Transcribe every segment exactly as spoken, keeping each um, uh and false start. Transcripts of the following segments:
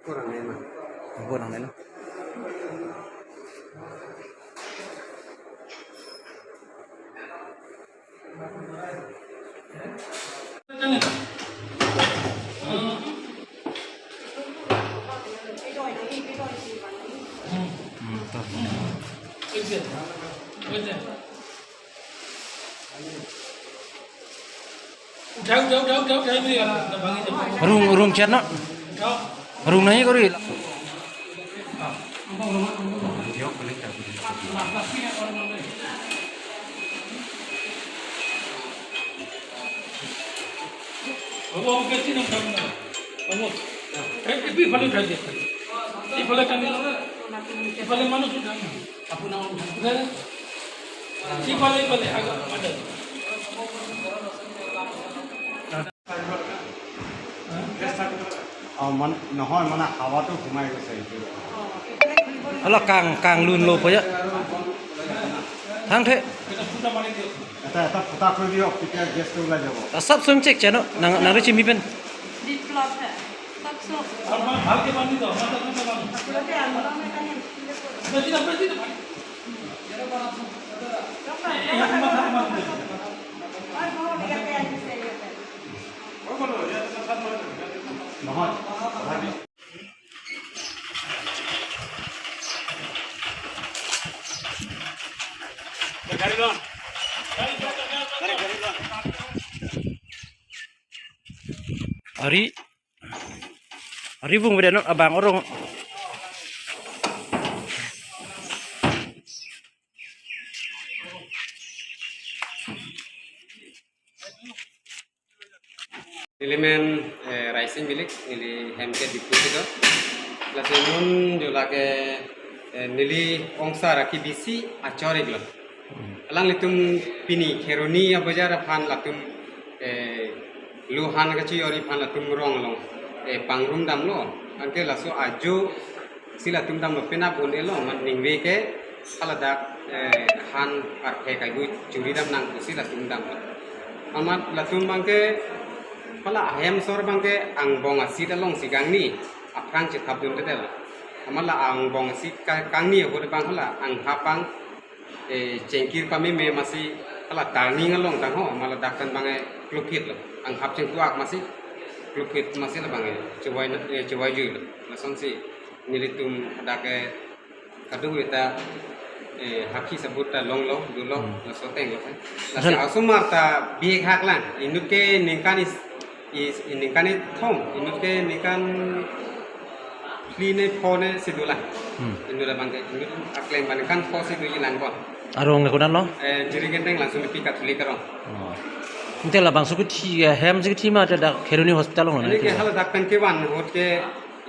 Kurang enak. Kurang enak. Rung, rung chat na. Rung nahi kori. Babu, babu, kesi nang babu. Babu. Eh, eh, iphale uthai de. Iphale kami. Iphale manu sudah. Iphale, iphale, agak pada. অ, মানে, নহয়, মানে, হাৱাটো সোমাই গৈছে এইটো। Hala kang, kang lun lo po ya. Thang the. এটা, এটা ফুটা কৰি দিয়ক, তেতিয়া গেছটো ওলাই যাব। Sab sung check chano, nang, nang ri chimi pen. Deep plot hai. Sab sung. নহয়। Ari, ari bung beda no abang orang. Neli men, eh, Raising Milik, neli hem ke Diphu kedo. Lasi non jo lake, eh, neli ongsar aki bisi achor iklo. Alanglitum pini Kheroni abojar aphan latum, eh, luhan kachiyori aphan latum rong along, eh, pangrum damlo. Anke laso ajo si latum damlo penap un-elo, man ningve ke haladak, eh, han arphe kaibu churi dam nang pusi latum damlo. Amat latum abangke hala ahem asor abangke angbong asit alongsi kangni aphrang chethapdunde delo. Amat la angbong asit ka-, kangni ahut abang hala anghap abang, eh, chengkir pameme masi hala turning along tangho, amat ladak pen abang, eh, klupit lo. Anghap chengkuak masi klupit masi labang, eh, chowai na, eh, chowai jui lo. Lasonsi nelitum hadak, eh, kadokave ta, eh, hakhi sabut ta longlo, dolo, Hmm. laso ateng lo kan. Laso Lason- asomar ta bihek hak lang. Inut ke ningkan is, is, ningkan ithom, inut ke ningkan phli ne pho ne si dolang. Hmm. Inut abangke, inut akleng abang ningkan pho si doji lang bon. Arong le konat lo? Eh, Jirikindeng Langsomipi Catholic arong. Oh. Ante labangso kethi, eh, hem si kethi ma te dak Kheroni Hospital along lo Ini ne ke kethi? Haladak pen kevan ahut ke,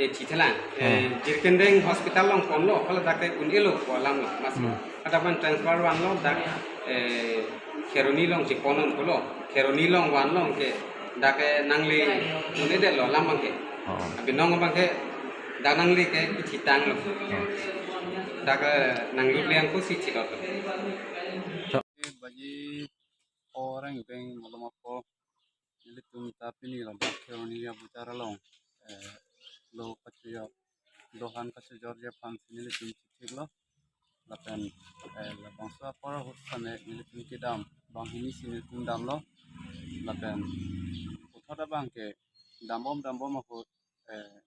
eh, thithelang. Eh, Hmm. Jirikindeng Hospital along ponlo, haladak ke un-elo ko alam lo. Mas Hmm. hadak pen transfer vanlo dak, eh, Kheroni along chepon-on pulo. Kheroni along vanlo ke dak ke nangli un-edetlo alam abangke. Oh. Abinong abangke dak nangli ke kethitanglo. Oh. Dak ke nanglut le angko si thilot. Baji orang beng malom apo. Nelitum ta pini ladak Kheroni abojar along, eh, lo kachijor, lo han kachijorji aphan si nelitum chithiklo. Lapen, eh, labangso apor ahut sane nelitum kedam, banghini si nelitum damlo. Lapen puthot abangke dambom dambom ahut, eh,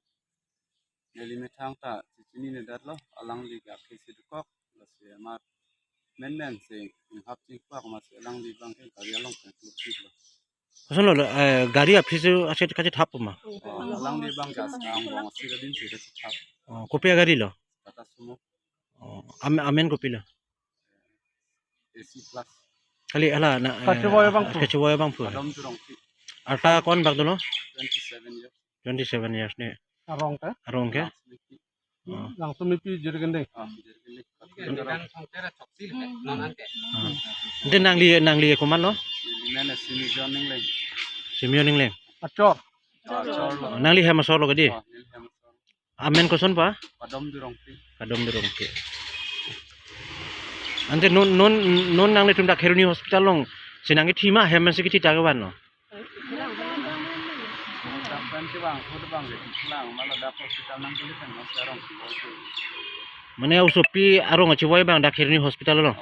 neli methang ta chechinine datlo, alangli ke aphi si dokok, lasi amat menmen si anghap chengkuak masi alangli abangke gari along pen klupitlo. Kosonlo, eh, gari aphi si aset kachethap ma? Oh, alangli abangke as angbong asit adin si kachethap. Oh, kopi agari lo? Tata Sumo. Oh, am-, amen kopi lo? A C plus. Kali hala na, eh, Kachiboi abangphu. Kachiboi abangphu. Padom Jurongpi. Arta ko-an bak dolo? Twenty-seven years. Twenty-seven years ne. Arong ke? Arong ke? Langsomipi. Oh. Langsomipi Jirikindeng. Ah, Jirikindeng. Hmm. Ante nangli, nangli komatlo? Neli men Simijon Ingleng. Simijon Ingleng. Achor. Ah, achor lo. Oh, nangli hem asor lo kedi? Ah, neli hem asor. Amen koson pa? Padom Jurongpi. Padom Jurongpi. Ante non, non, non nanglitum dak Kheroni Hospital along si nangkethi ma hem si kethi ta kevan lo? Sampai si bang, food bang, di lang, malah dak hospital nangkele kan, masih arong si bang. Mane osopi arong kachevoi abang dak Kheroni hospital along.